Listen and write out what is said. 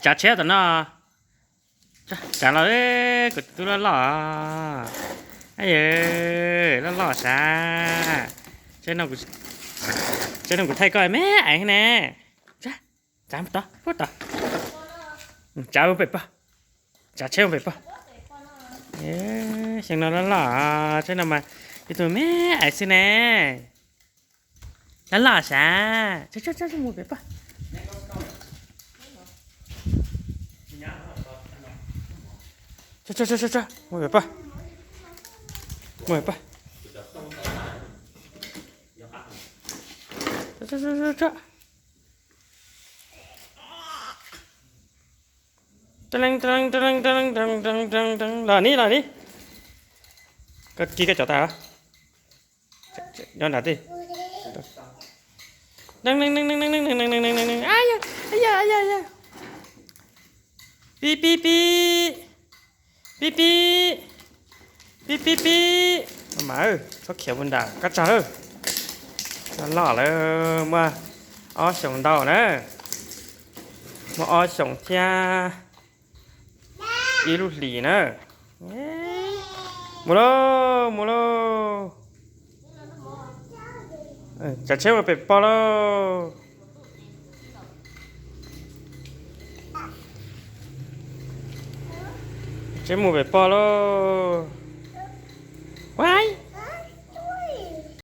Tsav tsheb tom no. Tsav los, kuv tus tub loj loj. Yawg, loj loj sav. Tsav no kuv thaij koj me aiv ne. Tsav, tsav tod, tsav mus pem pog. Tsav tsheb mus pem pog. Xyoo no loj loj, tsav no mas ib tug me aiv xwb ne. Loj loj sav. Tsav, tsav, tsav mus pem pog. Tsav, tsav, tsav, tsav, mus pem pog. Mus pem pog. Tsav, tsav, tsav, tsav. Los ni, los ni. Koj kis koj cov tas. Nyob nram tej. Pib pib pib. Pib pib. Pib pib pib. Mas, txhob khiav mus nram kab tsag lawm. Loj loj lawm, muaj ob xyoos ntau na. Muaj ob xyoos thiab ib lub hlis na. Mus lauj, mus lauj. Tsav tsheb mus pem pog lauj. Tsheb mus pem pog lauj.